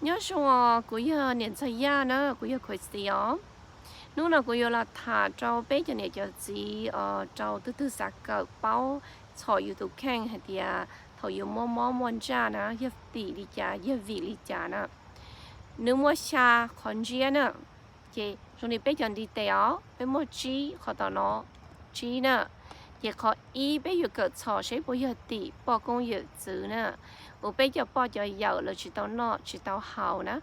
Nyob zoo os, kuv yog niam ntxawm Yaj na, kuv yog Christy os. Hnub no kuv yuav los tham rau peb cov niam cov txiv, rau tus twg xav kawm paub txhom yus tus kheej hais tias thaum yus muaj mob muaj ntsaj na yog tim li cas, yog vim li cas na. Nws muaj xya qhov ntsiab na, ces zoo li peb cov ntiv tes os, peb muaj tsib qhov tom no, tsib na. Ces qhov ib peb yuav kawm txhom seb puas yog tim poj koob yawm txwv na, uas peb cov poj cov yawm lawv tsis tau noj tsis tau haus na,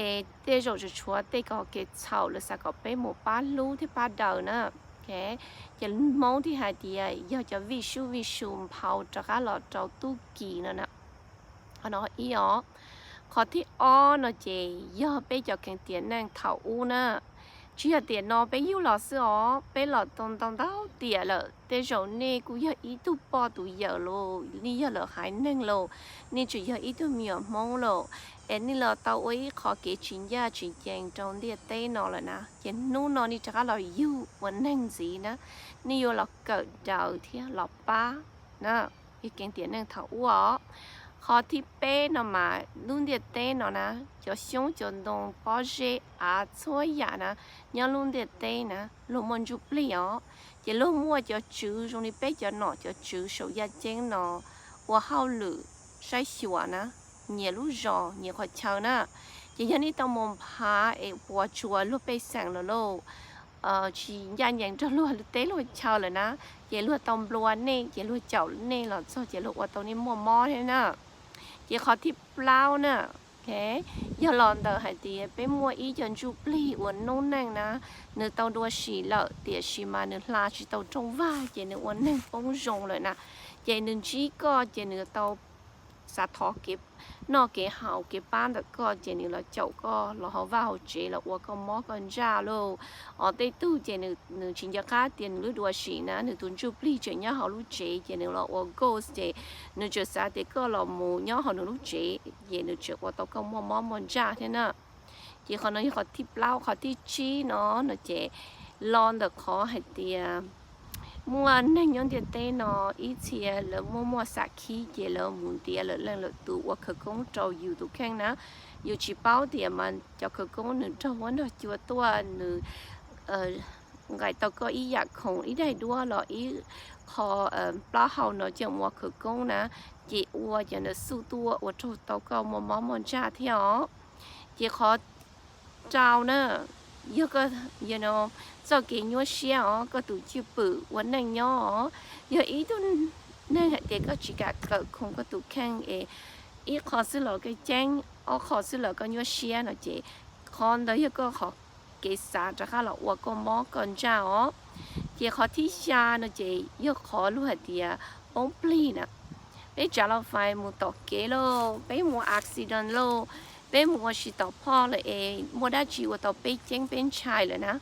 es tej zaum tsuas tshuav tej kev txhaum lawv xav kom peb mus pab hlub thiab pab daws na. Ces Hmoob thiaj hais tias yog cov vij sub vij sub nphau rov qab los rau tub ki no na. Qhov no ib os. Qhov thib ob no ces yog peb cov kheev tiam neej thaum ub na. Tsis yog tiam no peb yug los xwb os, peb los tau ntau ntau tiam lawm. Tej zaum nej kuj yog ib tug poj tus yawm los, nej yog lawv haiv neeg los, nej tseem yog ib tug me nyuam Hmoob los, es nej los tau ua ib qho kev tsis ncaj tsis ncees rau ntiaj teb no lawm na. Ces hnub no nej rov qab los yug ua neeg ntxiv na, nej yuav los kawm daws thiab los pab na, yog kheev tiam neej thaum ub os. Qhov thib peb no mas lub ntiaj teb no na, cov xyoob cov ntoo pob zeb av txhua yam na, nyob lub ntiaj teb na luag muaj ntsuj plig os. Ces luag muaj cov tswv zoo li peb cov nom cov tswv saum yaj ceeb no ua hauj lwm saib xyuas na, nyias lub zos nyias qhov chaw na. Ces yog nej tau mus nphav es puas tsuas luag pej xeem lawm lauj, tsis ncaj ncees rau luag teb luag chaw lawm na, ces luag tau nplua nej, ces luag caum nej los txog ces luag ua tau nej muaj mob thiab na. Ces qhov thib plaub na, yog los ntawm hais tias peb muaj ib co ntsuj plig uas noob neej na, nws tau dua sim lawm tiam sis mas nws hla tsis tau rooj vag ces nws ua neeg poob zoo lawm na. Ces nws ntsib koj ces nws tau xav thov kev noj kev haus kev pab ntawm koj ces nws los caum koj los hauv vaj hauv tsev los ua koj mob koj ntsaj lauj. Os, tej tug ces nws tsis nco qab tias nws lub dua sim na, nws tus ntsuj plig tseem nyob hauv lub tsev ces nws los ua ghost ces nws tseem xav tias koj los mus nyob hauv nws lub tsev ces nws tseem ua tau koj muaj mob muaj ntsaj thiab na. Ces qhov no yog qhov thib plaub. Qhov thib tsib no no ces los ntawm qhov hais tias muaj neeg nyob ntiaj teb no ib txhia lawv muaj muaj xam khib ces lawv mus ntiav lawm leej lawm tus ua khawv koob rau yus tus kheej na. Yus tsis paub tias mas cov khawv koob nws raug huab nraug cua tuaj, nws nqaim tau koj ib yam khoom ib daim duab los ib qho plaub hau no coj mus ua khawv koob na, ces ua cov ntawd xuj tuaj ua rau tau koj muaj mob muaj ntsaj thiab os. Ces qhov rau na, yog koj, you know, txoj kev nyuaj siab os, koj tus cwj pwm ua neej nyob os, yog ib tug neeg hais tias koj tsis kam kawm khoom koj tus kheej es ib qho xwb los koj ceeb, ob qho xwb los koj nyuaj siab no ces qhov ntawd yog koj qhov kev xav rov qab los ua koj mob koj ntsaj os. Ces qhov thib xya no ces yog qhov luag hais tias poob plig na. Peb tsav los fais mus tom kev lauj, peb mus accident lauj, peb mus ua si tom phoj lawm es muaj dab tsi ua tau peb ceeb peb ntshai lawm na,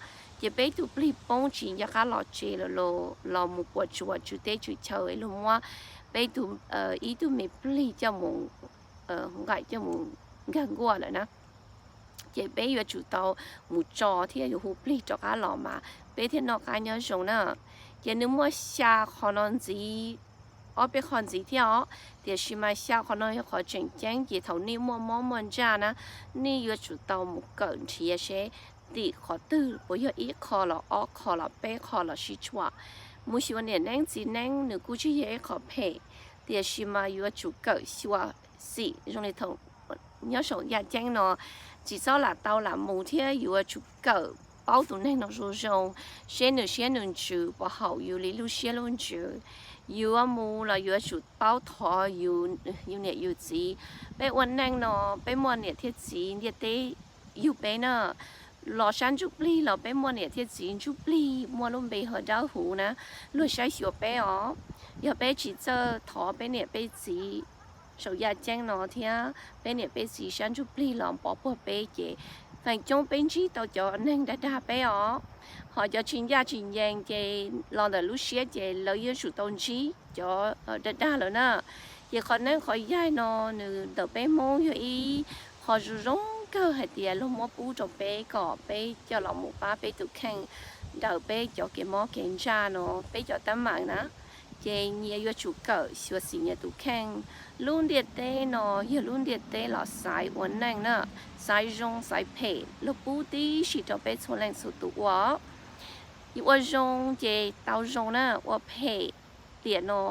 ces peb tus plig poob tsis nco qab los tsev lawm los mus puas tsuas tswv teb tswv chaw es luag muab peb tus, ib tug me plig coj mus nqaim coj mus nkag nkuaj lawm na. Ces peb yuav tsum tau mus tso thiab yuav hu plig rov qab los mas peb thiaj noj qab nyob zoo na. Ces nws muaj xya qhov no ntxiv, ob peb qho ntxiv thiab os, tiam sis mas xya qhov no yog qhov tseem ceeb ces thaum nej muaj mob muaj ntsaj na, nej yuav tsum tau mus kawm nrhiav seb tim qhov twg puas yog ib qho los ob qho los peb qho los sib tshuam. Mus xyuas niam neeb txiv neeb nws kuj tsis yog ib qho phem, tiam sis mas yuav tsum kawm xyuas xim zoo li thaum nyob saum yaj ceeb no, tsis txhob lam tau lam mus thiab yuav tsum kawm paub tus neeg no zoo zoo, seb nws siab nws ntsws puas haum yus li lub siab lub ntsws. Yuav mus los yuav tsum paub thov yus niam yus txiv. Peb ua neej no, peb muaj niam thiab txiv ntiaj teb yug peb na. Los sab ntsuj plig los peb muaj niam thiab txiv ntsuj plig muaj lub npe hu dawb huv na, luag saib xyuas peb os. Yog peb tsis txawj thov peb niam peb txiv saum yaj ceeb no thiab peb niam peb txiv sab ntsuj plig los pov puag peb ces feem coob peb ntsib tau cov neeg dag dag peb os. Ho cov tsis ncaj tsis ncees ces los ntawm lub siab ces lawv yuav tsum tau ntsib cov dag dag lawm na. Ces qhov neeb qhov yaig no nws ntawm peb Hmoob yog ib qho zoo zoo kawg hais tias luag muab pub rau peb kom peb coj los mus pab peb tus kheej, daws peb cov kev mob kev ntsaj no, peb cov teeb meem na. Ces nyias yuav tsum kawm xyuam xim nyias tus kheej. Lub ntiaj teb no yog lub ntiaj teb los xaiv ua neej na, xaiv zoo xaiv phem los pub tib si rau peb txhua leej txhua tus ua. Yuav ua zoo ces tau zoo na, ua phem tiam no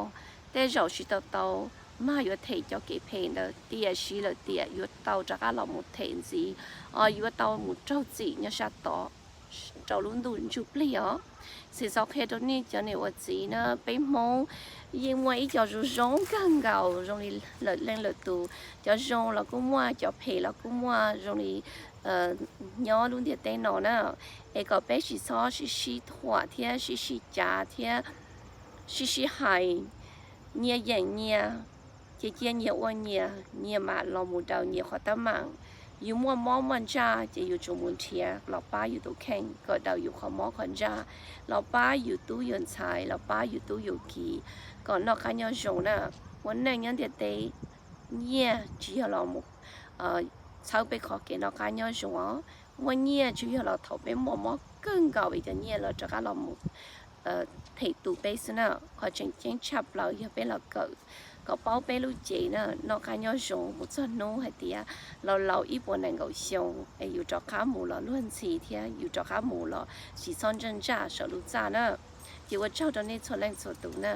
tej zaum tsis tau tau, mas yuav them cov kev phem ntawd, tiam sis lawm tiam yuav tau rov qab los mus them ntxiv, yuav tau mus raug txim nyob sab tod rau lub ntuj ntsuj plig os. Xis xav qhia rau nej cov niam ua txiv na, peb Hmoob yeej muaj ib co zoo zoo kawg nkaus zoo li lawm leej lawm tus. Cov zoo los kuj muaj, cov phem los kuj muaj zoo li nyob lub ntiaj teb no na. Es kom peb tsis txhob sib sib thuam thiab sib sib cav thiab sib sib hais, nyias yeem nyias, ces cia nyias ua nyias, nyias mam los mus daws nyias qhov teeb meem. Yus muaj mob muaj ntsaj ces yus tsuas mus nrhiav los pab yus tus kheej, kom daws yus qhov mob qhov ntsaj, los pab yus tub yus ntxhais, los pab yus tub yus kiv, kom noj qab nyob zoo na. Ua neej nyob ntiaj teb, nyiaj tsis yog los txhawb peb qhov kev noj qab nyob zoo os. Muaj nyiaj tsuas yog los thaum peb muaj mob kawg nkaus es cov nyiaj los rov qab los mus them tus peb xwb na. Qhov tseem ceeb tshaj plaws yog peb los kawm kom paub peb lub cev na, noj qab nyob zoo mus txog hnub hais tias laus laus ib puas nees nkaum xyoo es yus rov qab mus los luag ntxhi thiab yus rov qab mus los tsis txhob ntsaj ntsaj saum lub txaj na. Ces ua tsaug rau nej txhua leej txhua tus na.